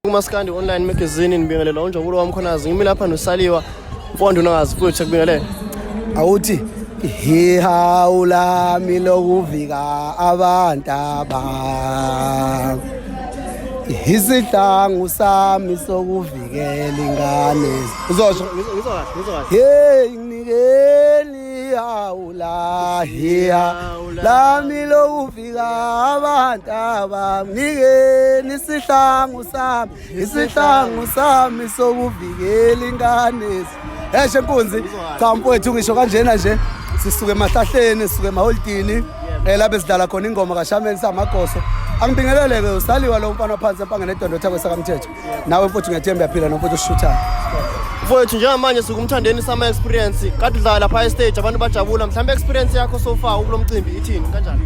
Umaskandi Online Magazine nibingelela uNjabulo wamkhonazi ngimi lapha noSaliwa Mfondo unangazi futhi sekubingelele. Awuthi ihawu lami lokuvika abantu aba isihlangu sami sokuvikela ingane uzosho. Ngizwa kahle, ngizwa kahle. Hey, nginikeni ihawu la hiya lami lokuvika abantu aba mnikeni isihlangu sami, isihlangu sami sokuvikela ingane. Eshe nkunzi, cha mfowethu, ngisho kanjena nje sisuke emahlahleni, sisuke emaholidini la besidlala khona ingoma kaShameni samagoso. Angibingelele-ke usaliwa lo mfana phansi empangeni edondotha kwesakamthetho. Nawe mfowethu, ngiyathemba uyaphila nomfowethu osishuthayo. Mfowethu, njengamanje sikumthandeni Summer Experience. Kade udlala lapha e-stage, abantu bajabula. Mhlawumbe experience yakho so far kulo mcimbi ithini, kanjani?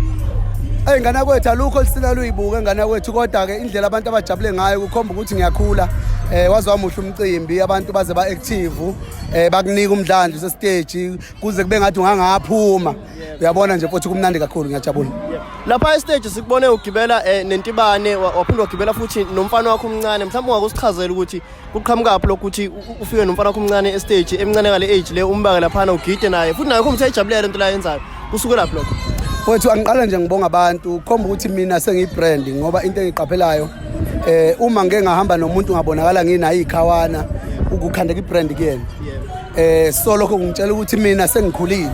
Eyi ngane kwethu, alukho olusina luyibuke ngane kwethu, kodwa-ke indlela abantu abajabule ngayo kukhomba ukuthi ngiyakhula. Waze wamuhle umcimbi, abantu baze ba-active, bakunika umdlandla usesiteji kuze kube ngathi ungangaphuma. Uyabona nje futhi kumnandi kakhulu, ngiyajabula. Lapha e-stage sikubone ugibela nentibane, waphinde wagibela futhi nomfana wakho omncane. Mhlawumbe ungakusichazela ukuthi kuqhamukaphi lokhu ukuthi ufike nomfana wakho omncane e-stage, emncane ngale age le, umbake laphana ugide naye, futhi naye khomba uyayijabulela into la yenzayo. Kusuke laphi lokho? Mfowethu, angiqala nje ngibonga abantu, khomba ukuthi mina sengiyi-brand, ngoba into engiqaphelayo uma ngike ngahamba nomuntu ngabonakala nginayo ikhawana, ukukhandeka i-brand kuyena. So lokho kungitshela ukuthi mina sengikhulile.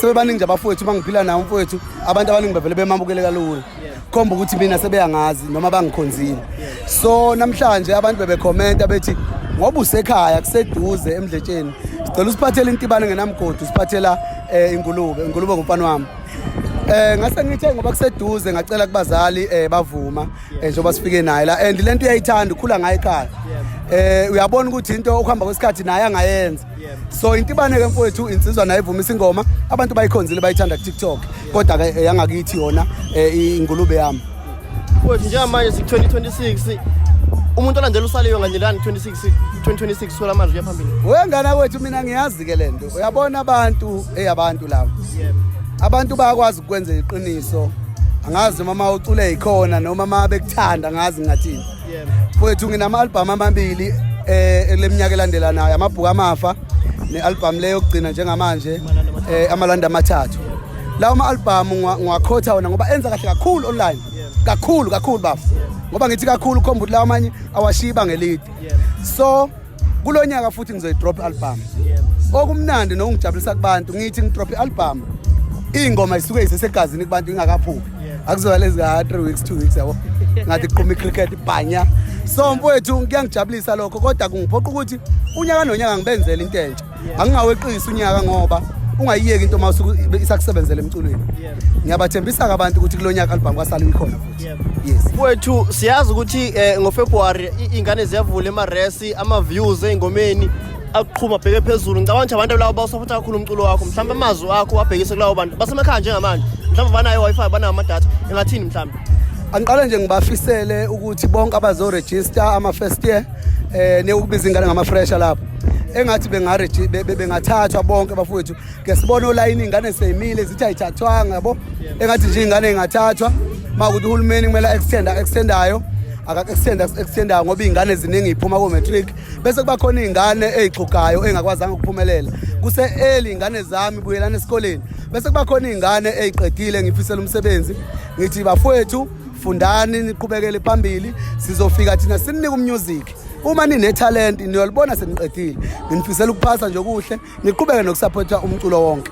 Sebebaningi nje abafowethu mangiphila nawo mfowethu, abantu abaningi bevele bemamukele kalula, khomba ukuthi mina sebeyangazi noma bangikhonzile. So namhlanje abantu bebekhomenta bethi ngoba usekhaya kuseduze emdletsheni, sicela usiphathele intibane ngenamgodi, usiphathela ingulube. Ingulube ngumfana wami. Ngase ngithe ngoba kuseduze, ngacela kubazali, bavuma, njengoba sifike naye la, and lento uyayithanda, ukhula ngayo ekhaya. Uyabona ukuthi into ukuhamba kwesikhathi naye angayenza. So intibane ke mfowethu, insizwa naye ivumisa ingoma, abantu bayikhonzile, bayithanda ku TikTok, kodwa ke yangakithi yona ingulube yami. Mfowethu, njengamanje siku 2026, umuntu olandela usaliwe ngandelani 26 2026 sola manje kuya phambili? Wengane kwethu, mina ngiyazi ke lento. Uyabona abantu, eyabantu laba, abantu bayakwazi ukwenza iqiniso. Angazi noma uma ucule ikhona noma uma bekuthanda, angazi ngingathini. Mfowethu, nginama-albhamu amabili leminyaka elandelanayo, amabhuku amafa ne-albhamu leyo yokugcina njengamanje, amalanda amathathu. Lawo ma-albhamu ngiwakhotha wona ngoba enza kahle kakhulu online, kakhulu kakhulu bafu. Ngoba ngithi kakhulu, khomba ukuthi lawo amanye awashiyi ibanga elide. So kulo nyaka futhi ngizoyidrop i-album. Okumnandi nokungijabulisa kubantu, ngithi ngidrop i-album, iy'ngoma isuke zisesegazini kubantu ingakaphuphi, akuzoba lezi ka 3 weeks, 2 weeks, yabo, ngathi kuqhuma i-cricket bhanya. So mfowethu, kuyangijabulisa lokho, kodwa kungiphoqa ukuthi unyaka nonyaka ngibenzele into entsha, angingaweqisi unyaka, ngoba ungayiyeki into uma usuke isakusebenzela emculweni. Ngiyabathembisa-ke abantu ukuthi kulo nyaka album kwasaliwe ikhona futhi, yes. Mfowethu, siyazi ukuthi ngoFebruary iy'ngane ziyavula emaresi, ama-views ey'ngomeni aqhuma bheke phezulu. Ngicabanga ukuthi abantu labo bawusapotha kakhulu umculo wakho. Mhlawumbe amazwi akho wabhekise kulabo bantu basemakhaya njengamanje, mhlawumbe banayo i-Wi-Fi, banayo amadatha, engathini mhlawumbe? Angiqale nje ngibafisele ukuthi bonke abazorejista ama-first year, nekubiza ingane ngama-fresher lapho, engathi bengathathwa bonke bafowethu. Ke sibone olayini, ingane seyimile, zithi ayithathwanga, yabo. Engathi nje ingane ingathathwa. Uma ukuthi uhulumeni kumele extendayo, aka-extend extendayo, ngoba iy'ngane ziningi yiphuma ko-matric, bese kuba khona iy'ngane ey'xhugayo ey'ngakwazanga ukuphumelela kuse-early. Iy'ngane zami, buyelana esikoleni. Bese kuba khona iy'ngane ey'qedile, ngifisela umsebenzi. Ngithi bafowethu, fundani, niqhubekele phambili, sizofika thina sininike umusic. Uma ninethalenti niyolibona seniqedile. Nginifisela ukuphasa nje okuhle, niqhubeke nokusaphotha umculo wonke.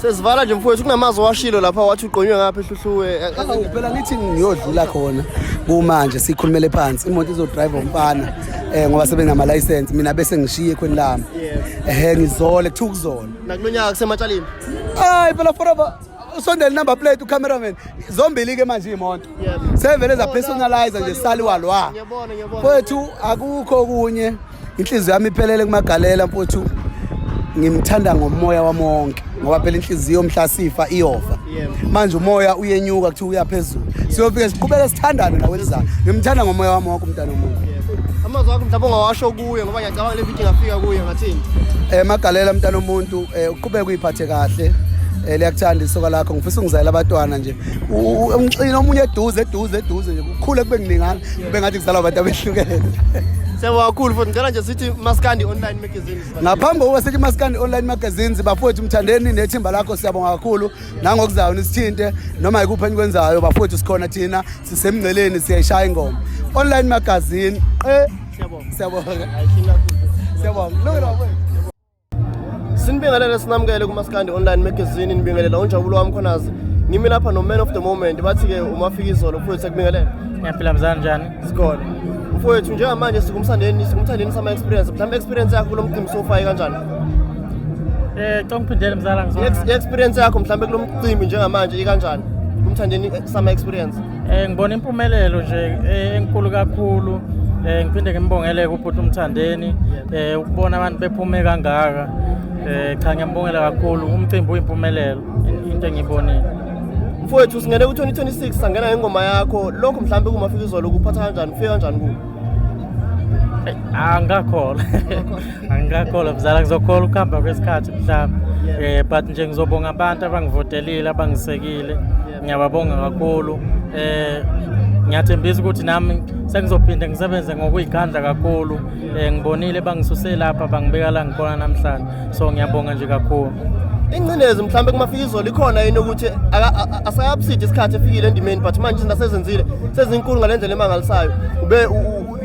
Sesivala nje mfowethu, kunamazwi owashilo lapha, wathi ugqonywe ngapha ehluhluwe. Hawu, phela ngithi ngiyodlula khona kumanje, sikhulumele phansi, imoto izodrive umfana ngoba sebenama license, mina bese ngishiye ekhweni lami. Ehe, ngizole, kuthiwa ukuzola. Nakulo nyaka kusematshaleni. Hayi phela, forever usondele number plate ucameraman, zombili ke manje imoto sevele zapersonalize nje, saliwa lwa. Ngiyabona, ngiyabona. Mfowethu, akukho okunye, inhliziyo yami iphelele kumagalela mfowethu, ngimthanda ngomoya wami wonke, ngoba phela inhliziyo mhla sifa iyofa. Manje umoya uyenyuka, kuthiwa uya phezulu, siyofike siqhubeke sithandane nawelizayo. Ngimthanda ngomoya wami wonke umntana womuntu. Amazwi akho mhlawumbe ongawasho kuye, ngoba ngiyacabanga le video ingafika kuye, ngathini? Magalela mntana omuntu, uqhubeke uyiphathe kahle. Liyakuthanda isoka lakho, ngifisa ungizayela abatwana nje. Umxini omunye eduze eduze eduze nje, kukhule kube kuningana, kube ngathi kuzalwa abantu abehlukene. Siyabonga kakhulu futhi, ngicela nje sithi Maskandi Online Magazines. Ngaphambi kokuba sithi Maskandi Online Magazines, bafowethu Mthandeni nethimba lakho siyabonga kakhulu nangokuzayo nisithinte noma yikuphi enikwenzayo bafowethu, sikhona thina sisemngceleni siyayishaya ingoma. Online Magazine. Siyabonga. Siyabonga. Siyabonga. Kulungile bafowethu. Sinibingelele sinamukele kuMaskandi Online Magazine, nibingelela uNjabulo wami khonazi. Ngimi lapha no man of the moment, bathi ke umafika izolo mfowethu, sekubingelele. Ngiyaphila mzala, njani? Sikhona. Mfowethu, njengamanje sikumsandeni, sikumthandeni sama experience. Mhlawumbe experience yakho kulo mcimbi so far kanjani? Cela ngiphindele mzala, ngizwa. I-experience yakho mhlawumbe kulo mcimbi njengamanje ikanjani? Kumthandeni sama experience. Ngibona impumelelo nje enkulu kakhulu. Ngiphinde ngimbongele kubhuti uMthandeni ukubona abantu bephume kangaka. Cha, ngiyambongela kakhulu, umcimbi uyimpumelelo into engiyibonile. Mfowethu, singene ku-2026 sangena ngengoma yakho, lokho mhlawumbe kumafika izolo kuphatha kanjani, kufika kanjani kuwe? Angikakholwa, angikakholwa mzala, ngizokholwa ukuhamba kwesikhathi mhlawumbe. But nje ngizobonga abantu abangivotelile, abangisekile, ngiyababonga kakhulu. Ngiyathembisa ukuthi nami sengizophinde ngisebenze ngokuyikhandla kakhulu. Ngibonile bangisuse lapha bangibeka la ngikhona namhlanje, so ngiyabonga nje kakhulu. Ingcindezi mhlawumbe kumafika izolo ikhona yini ukuthi asayabuside isikhathi efikile endimeni, but manje izinto asezenzile sezinkulu ngale ndlela emangalisayo, ube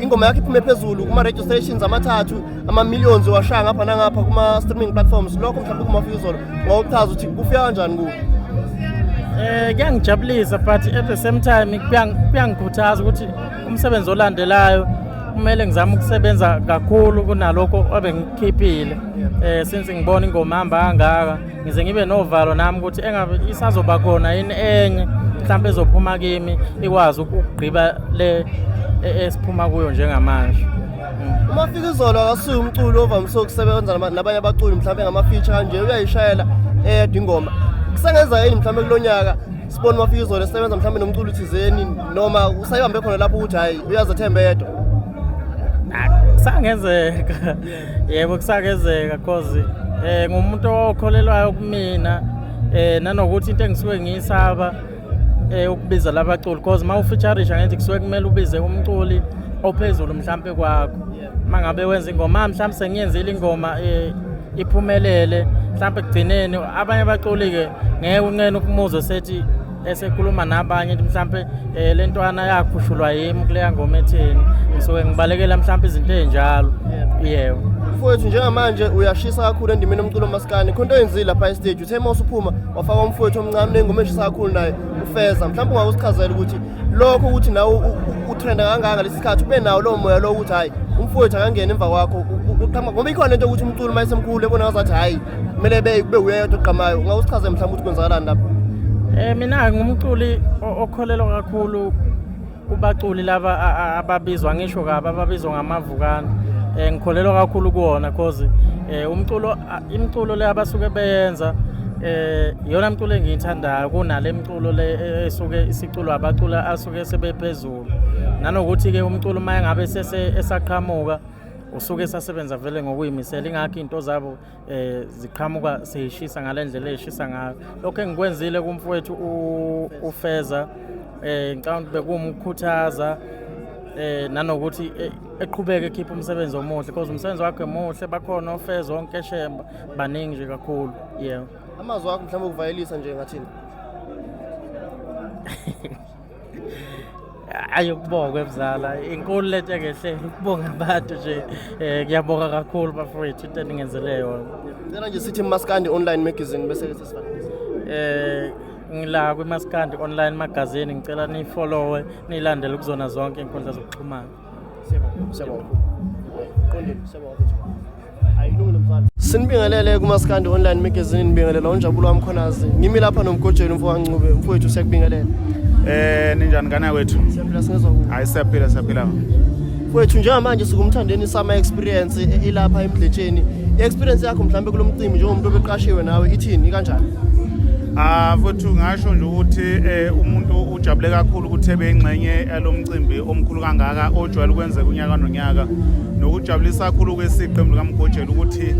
ingoma yakho iphume phezulu kuma-radio stations amathathu, ama-millions washaya ngapha nangapha kuma-streaming platforms, lokho mhlawumbe kumafika izolo ngokuchaza ukuthi kufika kanjani kuwe? Kuyangijabulisa, but at the same time kuyangikhuthaza ukuthi umsebenzi olandelayo kumele ngizame ukusebenza kakhulu kunalokho obengikhiphile. Since ngibona ingoma ihamba kangaka, ngize ngibe novalo nami ukuthi engabe isazoba khona yini enye mhlawumbe ezophuma kimi ikwazi ukugqiba le esiphuma kuyo njengamanje. Uma fika izolo akasuye umculo ovamise ukusebenza nabanye abaculi mhlawumbe ngama-feature kanje, uyayishayela eyedwa ingoma. Kusengenza yini mhlawumbe kulo nyaka sibone uma fika izolo esebenza mhlawumbe nomculo thizeni, noma usayibambe khona lapho ukuthi hhayi, uyazethemba yedwa? Kusangenzeka, yebo, kusangenzeka, cause ngumuntu okholelwayo kumina, nanokuthi into engisuke ngiyisaba ukubiza labaculi, cause uma ufeaturisha ngithi kusuke kumele ubize umculi ophezulu mhlampe kwakho. Uma ngabe wenza ingoma, mhlampe sengiyenzile ingoma iphumelele, mhlampe ekugcineni abanye abaculi-ke ngeke unqene ukumuzwa sethi esekhuluma nabanye ukuthi mhlampe le ntwana yakhushulwa yimi kuleya ngoma etheni. Ngisuke ngibalekela mhlampe izinto ey'njalo, yebo. Mfowethu, njengamanje uyashisa kakhulu endimeni yomculo maskani, khona into oyenzile lapha estage, uthe uma usuphuma wafaka umfowethu omncane unengoma eshisa kakhulu naye ufeza. Mhlawumbe ungake usichazele ukuthi lokho ukuthi nawe utrenda kangaka ngalesi sikhathi, ube nawo lowo moya lowo ukuthi hhayi, umfowethu akangena emva kwakho, uqhamuka, ngoba ikhona into yokuthi umculo uma esemkhulu ebona ngazathi hhayi, kumele kube uyedwa ogqamayo. Ungake usichazele mhlawumbe ukuthi kwenzakalani lapho? Mina ngumculi okholelwa kakhulu kubaculi laba ababizwa, ngisho kabi, ababizwa ngamavukane. Ngikholelwa kakhulu kuwona cause umculo imiculo le abasuke beyenza iyona mculo engiyithandayo kunale mculo le esuke isiculwa abacula asuke sebephezulu. Nanokuthi ke umculo uma ngabe sese esaqhamuka usuke esasebenza vele ngokuyimisela, ingakho into zabo ziqhamuka seyishisa ngalendlela eyishisa ngayo. Lokho engikwenzile kumfowethu uFeza, ngicabanga ukuthi bekumkhuthaza nanokuthi eqhubeke ekhipha umsebenzi omuhle, because umsebenzi wakhe muhle, bakhona oFeza onke shemba, baningi nje kakhulu, yebo. Amazwi akho mhlawumbe ukuvayelisa nje ngathini? Ayi, ukubonga emzala, inkulu lento engehlele, ukubonga abantu nje. Ngiyabonga kakhulu bafowethu into eningenzele yona. Ngicela nje sithi Maskandi Online Magazine bese ke sesivalelisa. Ngila kwiMaskandi Online Magazine, ngicela niyifollowe, niyilandele kuzona zonke iy'nkundla zokuxhumana. Siyabonga, siyabonga. Qondile, siyabonga futhi. Ayilungile mfana. Sinibingelele kuMaskandi Online Magazine, nibingelela uNjabulo wami khonazi. Ngimi lapha nomgojeni umfo kaNcube, mfowethu siyakubingelela. Ninjani ngane kwethu? Siyaphila, singezwa kuwe. Hayi, siyaphila, siyaphila. Mfowethu, njengamanje sikumthandeni sama experience ilapha emdletsheni. I-experience yakho mhlambe kulomcimbi njengomuntu obeqashiwe nawe ithini, ikanjani? Ah mfowethu, ngasho nje ukuthi umuntu ujabule kakhulu ukuthi ebe ingxenye yalomcimbi omkhulu kangaka ojwayele ukwenzeka unyaka nonyaka. Nokujabulisa kakhulu kwesiqembu likaMgojela ukuthi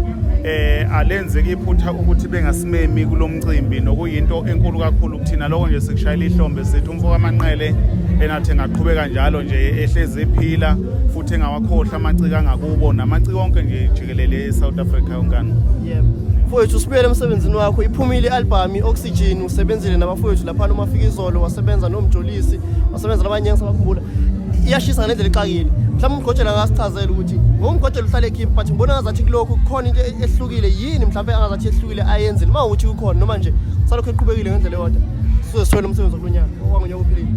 alenzeki iphutha ukuthi bengasimemi kulomcimbi, nokuyinto enkulu kakhulu kuthina. Lokho nje sikushayela ihlombe, sithi umfo kaManqele enathi engaqhubeka njalo nje ehlezi ephila futhi engawakhohlwa amaciko angakubo namaciko onke nje jikelele e-South Africa yonkana. Yebo. Mfowethu, sibuyele emsebenzini wakho. Iphumile i-album i-Oxygen, usebenzile nabafowethu laphana uma fika izolo, wasebenza noMjolisi, wasebenza nabanye engisabakhumbula. Iyashisa ngendlela exakile. Mhlawumbe uMgojela angasichazela ukuthi ngoMgojela uhlale ekhipha, but ngibona ngazathi kulokhu kukhona into ehlukile. Yini mhlawumbe angazathi ehlukile ayenzile uma ukuthi kukhona, noma nje salokhu eqhubekile ngendlela eyodwa size sithole umsebenzi wakulonyaka owangonyaka uphelile?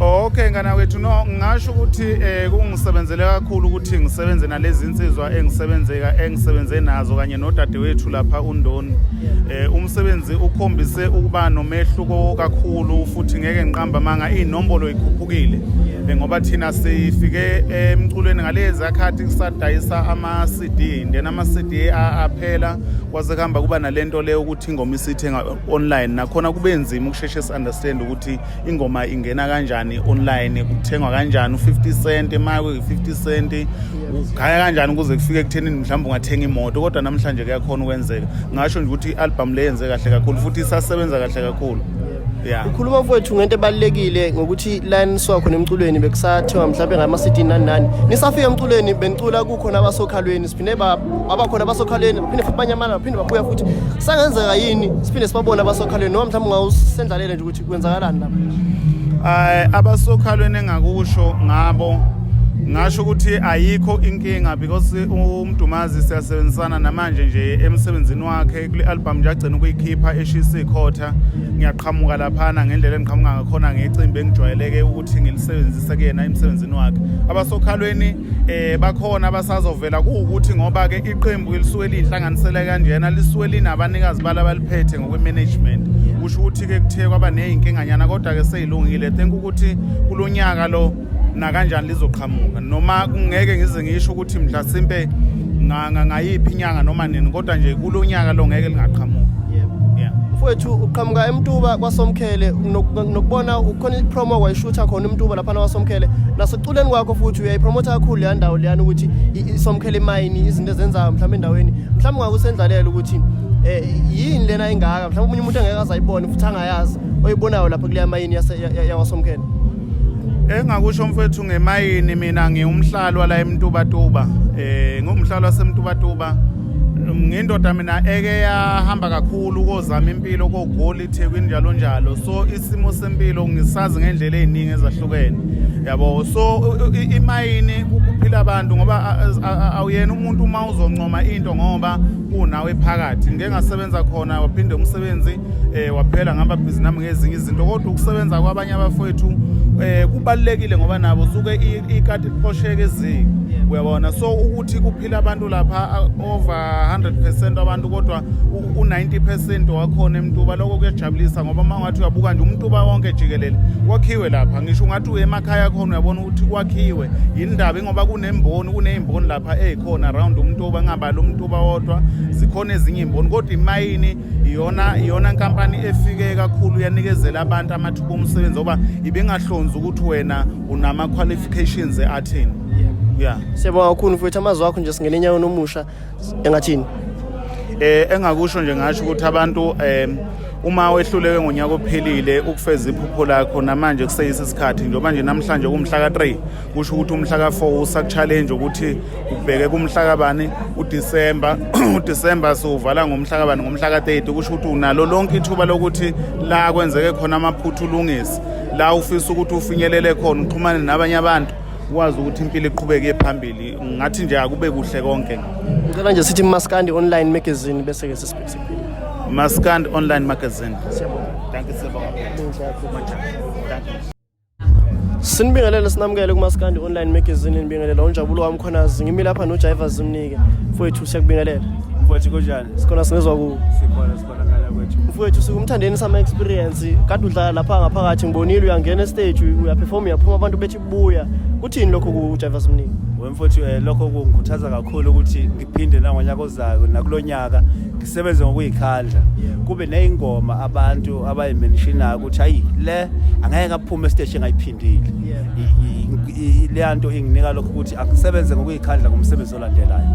Okay ngana wethu, no, ngisho ukuthi kungisebenzele kakhulu ukuthi ngisebenze nalezi insizwa engisebenzeka engisebenze nazo kanye nodadewethu lapha uNdoni. Umsebenzi ukhombise ukuba nomehluko kakhulu futhi ngeke ngiqamba manga, inombolo ikhuphukile. Ngoba thina sifike emculweni ngalezi akhathi kusadayisa ama CD, then ama CD aphela, kwaze kuhamba kuba nalento leyo ukuthi ingoma isithenga online, nakhona kube nzima ukusheshe si-understand ukuthi ingoma ingena kanjani online, kuthengwa kanjani, u-50 cent uma kuyi-50 cent ugaya kanjani ukuze kufike ekuthenini mhlawumbe ungathenga imoto. Kodwa namhlanje kuyakhona ukwenzeka. Ngasho nje ukuthi i-album le yenze kahle kakhulu futhi isasebenza kahle kakhulu, yeah. Ukhuluma mfowethu ngento ebalulekile ngokuthi la nisuka khona emculweni bekusathiwa mhlawumbe ngama-CD nani nani. Nisafika emculweni benicula kukhona abasokhalweni, siphinde babakhona abasokhalweni, baphinde futhi banyamala, baphinde babuya futhi. Kusangenzeka yini siphinde sibabone abasokhalweni, noma mhlawumbe ungawusendlalele nje ukuthi kwenzakalani lapho? Abasokhalweni engakusho ngabo, ngasho ukuthi ayikho inkinga because uMdumazi siyasebenzisana namanje nje emsebenzini wakhe kule album nje agcina ukuyikhipha eshisa ikhotha. Ngiyaqhamuka laphana ngendlela engiqhamuka ngakhona ngecimbi engijwayeleke ukuthi ngilisebenzise kuyena emsebenzini wakhe. Abasokhalweni bakhona abasazovela, kuwukuthi ngoba ke iqembu lisuke liyinhlanganisela kanjena, lisuke linabanikazi bala baliphethe ngokwe-management, kusho ukuthi ke kuthe kwaba neyinkinganyana, kodwa ke seyilungile. Think ukuthi kulonyaka lo nakanjani lizoqhamuka, noma kungeke ngize ngisho ukuthi mhlasimpe ngayiphi inyanga noma nini, kodwa nje kulonyaka lo ngeke lingaqhamuka, yeah. Mfowethu, uqhamuka eMtuba kwaSomkhele, nokubona ukhona i-promo wayishutha khona eMtuba laphana kwaSomkhele, naseculeni kwakho futhi uyayipromotha kakhulu leya ndawo leyana ukuthi iSomkhele mine, izinto ezenzayo mhlawumbe endaweni. Mhlawumbe ungakusendlalela ukuthi yini lena engaka mhlawumbe omunye umuntu angeke aze ayibone futhi angayazi, oyibonayo lapha kuleya mayini yakwaSomkhele? Engakusho mfethu ngemayini, mina ngiwumhlali wala eMtubatuba, ngumhlali waseMtubatuba. Ngindoda mina eke yahamba kakhulu kozama impilo koGoli, eThekwini, njalo njalo, so isimo sempilo ngisazi ngendlela eziningi ezahlukene, yabo. So imayini kuphila abantu, ngoba awuyena umuntu uma uzoncoma into ngoba unawe phakathi. Ngike ngasebenza khona, waphinde umsebenzi waphela, ngaba busy nami ngezinye izinto, kodwa ukusebenza kwabanye abafowethu kubalulekile ngoba nabo suke ikati liqosheke eziko, uyabona. So ukuthi kuphila abantu lapha, over 100% abantu, kodwa u-90% wakhona eMtuba, lokho kuyajabulisa ngoba uma ungathi uyabuka nje uMtuba wonke jikelele kwakhiwe lapha. Ngisho ungathi uye emakhaya khona uyabona ukuthi kwakhiwe yindaba, ngoba kunemboni, kuneyimboni lapha eyikhona around uMtuba, ngabali uMtuba wodwa, zikhona ezinye imboni, kodwa imayini iyona iyona nkampani efike kakhulu yanikezela abantu amathuba omsebenzi, ngoba ibingahlonzi ukuthi wena unama qualifications athini, yeah. Siyabonga kakhulu mfowethu, amazwi akho nje singene enyakeni omusha engathini? Engakusho nje, ngasho ukuthi abantu, uma wehluleke ngonyaka ophelile ukufeza iphupho lakho, namanje kuseyisa isikhathi, njengoba nje namhlanje kumhla ka3, kusho ukuthi umhla ka4 usaku-challenge ukuthi ubheke kumhla kabani uDecember. uDecember siwuvala ngomhla kabani? Ngomhla ka30. Kusho ukuthi unalo lonke ithuba lokuthi la kwenzeke khona amaphutha ulungise, la ufisa ukuthi ufinyelele khona uxhumane nabanye abantu, ukwazi ukuthi impilo iqhubeke phambili. Ngathi nje akube kuhle konke. Ngicela nje sithi Maskandi Online Magazine, bese ke sesiphila. Maskandi Online Magazine. Siyabonga. Thank you, siyabonga. Thank you. Sinibingelele, sinamukele kuMaskandi Online Magazine. Nibingelela uNjabulo wami khona, ngimi lapha noJaiva Zimnike. Mfowethu, siyakubingelela. Mfowethu, kunjani? Sikhona, sinezwa kuwo. Sikhona, sikhona. Mfowethu sikumthandeni sama experience kade udlala lapha ngaphakathi ngibonile uyangena estage uyaperform uyaphuma abantu bethi buya kuthini lokho ku Jaiva Zimnike? Wemfowethu lokho kungikhuthaza kakhulu ukuthi ngiphinde nangonyaka ozayo nakulonyaka ngisebenze ngokuyikhandla kube nezingoma abantu abayimentionayo ukuthi hayi le angeke aphume estage engayiphindile. Leyanto inginika lokho ukuthi angisebenze ngokuyikhandla ngomsebenzi olandelayo.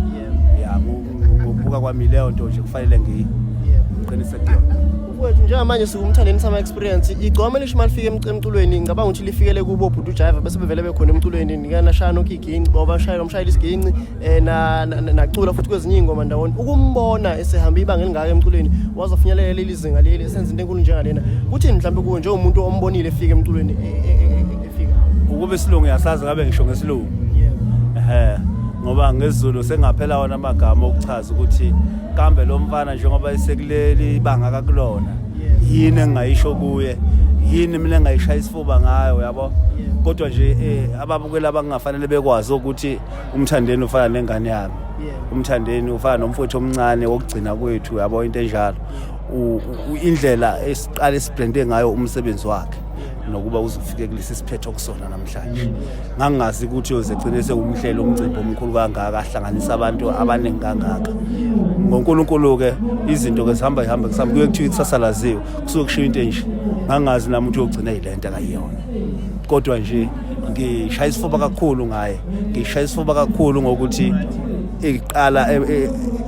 Ya, ngokubuka kwami leyo nto nje kufanele ngiqinise kuyona. Mfowethu njengamanje sikumthandeni sama experience igcwama elisho malifika emculweni ngicabanga ukuthi lifikele kubo bhuti uJaiva bese bevele bekhona emculweni nikana shaya nokho iginci ngoba shayela umshayela isiginci na nacula futhi kwezinye izingoma ndawonye ukumbona esehamba ibanga elingaka emculweni wazofinyelela leli zinga leli esenza into enkulu njengalena kuthini mhlawumbe kuwe njengomuntu ombonile efika emculweni efika Ukube isilungu yasazi ngabe ngisho ngesilungu. Ehhe, ngoba ngesiZulu sengaphela wona amagama okuchaza ukuthi kambe lo mfana njengoba esekuleli banga kakulona yini engingayisho kuye, yini mina engingayishaya isifuba ngayo yabo. Kodwa nje ababukeli abangafanele bekwazi ukuthi umthandeni ufana nengane yami, umthandeni ufana nomfowethu omncane wokugcina kwethu yabo, into enjalo. Indlela esiqale sibrande ngayo umsebenzi wakhe nokuba uzofike kulesi siphetho kusona namhlanje, ngangingazi ukuthi uyozegcine sewumhlelo umcimbi omkhulu kangaka ahlanganisa abantu abaningi kangaka. NgoNkulunkulu-ke izinto ke zihamba zihambe kusambe kuye kuthiwa ikusasa laziwe, kusuke kushiwo into enje. Ngangingazi nami ukuthi uyogcina yile nto akayiyona, kodwa nje ngishaya isifuba kakhulu ngaye, ngishaya isifuba kakhulu ngokuthi iqala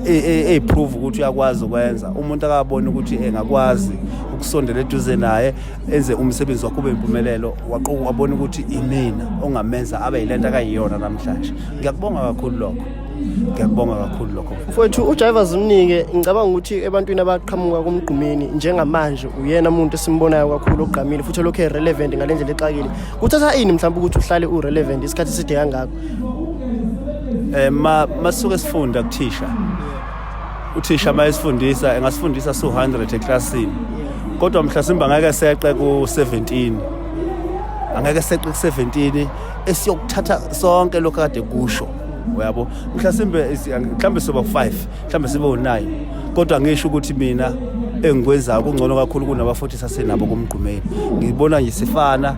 eyiprove ukuthi uyakwazi ukwenza. Umuntu akabona ukuthi engakwazi ukusondela eduze naye enze umsebenzi wakhe ube impumelelo, waqoka wabona ukuthi imina ongamenza abe yilento akayiyona namhlanje. Ngiyakubonga kakhulu lokho, ngiyakubonga kakhulu lokho. Mfowethu uJaiva Zimnike ngicabanga ukuthi ebantwini abaqhamuka kumgqumeni njengamanje uyena umuntu esimbonayo kakhulu ogqamile futhi olokhu relevant ngalendlela exakile. Kuthatha ini mhlawumbe ukuthi uhlale urelevant isikhathi eside kangako? Masuke sifunda kuthisha, uthisha mayesifundisa engasifundisa su 100 eklasini, kodwa mhlasimba ngeke seqe ku 17, angeke seqe ku 17 esiyokuthatha sonke lokho kade kusho uyabo. Mhlasimbe mhlambe soba 5, mhlambe sibe u9, kodwa ngisho ukuthi mina engikwenzayo kungcono kakhulu kunabafuthi sasenabo kumgqumeni. Ngibona nje sifana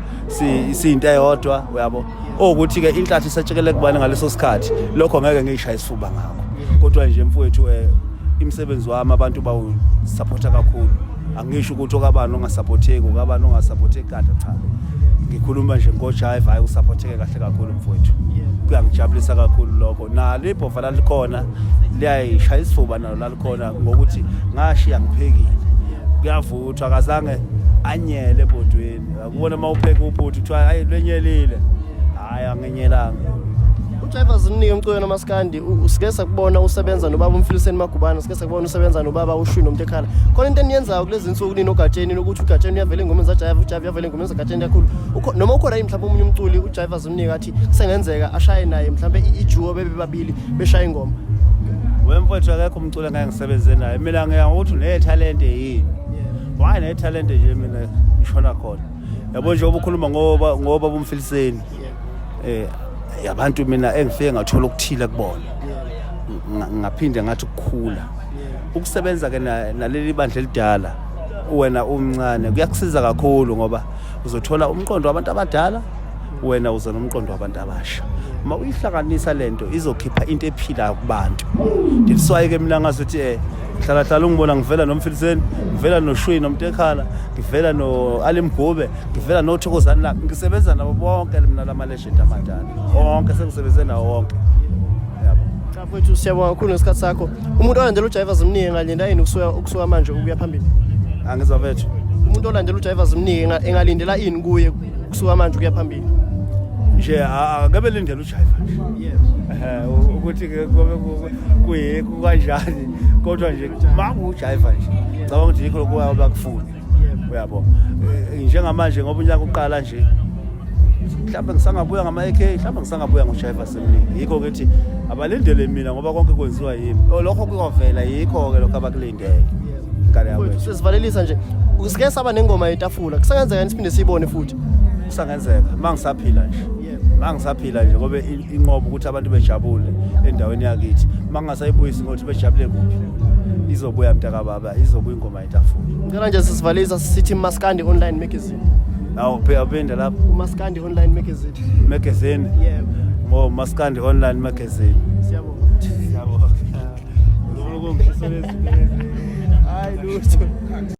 siyinto eyodwa uyabo, ukuthi ke inhlathu isatshekele kubani ngaleso sikhathi, lokho ngeke ngiyishaye isifuba ngakho. Kodwa nje mfowethu imisebenzi wami abantu bawusupporta kakhulu. Angisho ukuthi okabani ongasupporteki, okabani ongasupporteki kahle, cha, ngikhuluma nje ngoJaiva, hayi usupporteke kahle kakhulu mfowethu, kuyangijabulisa kakhulu lokho. Nalo ibhova lalikhona liyayishaya isifuba nalo lalikhona ngokuthi ngashiya ngiphekile, kuyavuthwa, akazange anyele ebhodweni. Akubona uma upheka uphuthu kuthiwa hayi lwenyelile, hayi angenyelanga. UJaiva Zimnike umculo nomaskandi sike sakubona usebenza nobaba uMfiliseni Magubane, sike sakubona usebenza nobaba uShwi noMntekhala. Khona into eniyenzayo kulezi nsuku nini ogatsheni ukuthi ugatsheni uyavela engomeni zaJaiva, uJaiva uyavela engomeni zagatsheni kakhulu. Noma ukhona yini mhlawumbe omunye umculi uJaiva Zimnike athi kusengenzeka ashaye naye mhlawumbe iduo bebe babili beshaya ingoma? Wemfowethu akekho umculi engake ngisebenze naye mina, ngiya ngokuthi unethalente yini, why nethalente nje mina ngishona khona yabo. Nje ubukhuluma ngoba bomfiliseni abantu mina engifike ngathola okuthile kubona, ngaphinde ngathi ukukhula ukusebenza ke naleli bandla elidala wena umncane kuyakusiza kakhulu, ngoba uzothola umqondo wabantu abadala, wena uza nomqondo wabantu abasha. Uma uyihlanganisa lento izokhipha into ephilayo kubantu. Ndiswaye ke mina ngazuthi hlala hlala ungibona ngivela nomfiliseni, ngivela noShwi noMntekhala, ngivela no-Ali Mgube, ngivela noThokozani la, ngisebenza nabo bonke mina lama legend amadala onke sengisebenze nawo wonke yabo. Cha mfowethu siyabonga kakhulu ngesikhathi sakho. Umuntu olandela uJaiva Zimnike engalinda yini ukusuka manje ukuya phambili? Angizwa bethu. Umuntu olandela uJaiva Zimnike engalindela ini kuye kusuka manje ukuya phambili? Nje ake belindele uJaiva nje. Ukuthi ke kube kuye kanjani, kodwa nje makuJaiva nje ngicabanga ukuthi yikho lokho abakufuna uyabo. Njengamanje ngoba unyaka uqala nje, mhlawumbe ngisangabuya ngama-AK, mhlawumbe ngisangabuya ngoJaiva Zimnike. Yikho ngithi abalindele mina ngoba konke kwenziwa yimi, lokho kuyovela, yikho-ke lokho abakulindele ngane yakwethu. Sesivalelisa nje, sike saba nengoma yetafula, kusengenzeka yini siphinde siyibone futhi? Kusangenzeka uma ngisaphila nje, uma ngisaphila nje, ngoba inqobo ukuthi abantu bejabule endaweni yakithi. Mangasayibuyisi ngokuthi bejabule kuphi, izobuya mntakababa, izobuya ingoma yetafula. Ngicela nje sisivalisa sithi Maskandi Online Magazine. Awu phela lapho. UMaskandi Online Magazine. Magazine. Yebo. Ngo Maskandi Online Magazine. Siyabonga. Siyabonga. Hayi lutho.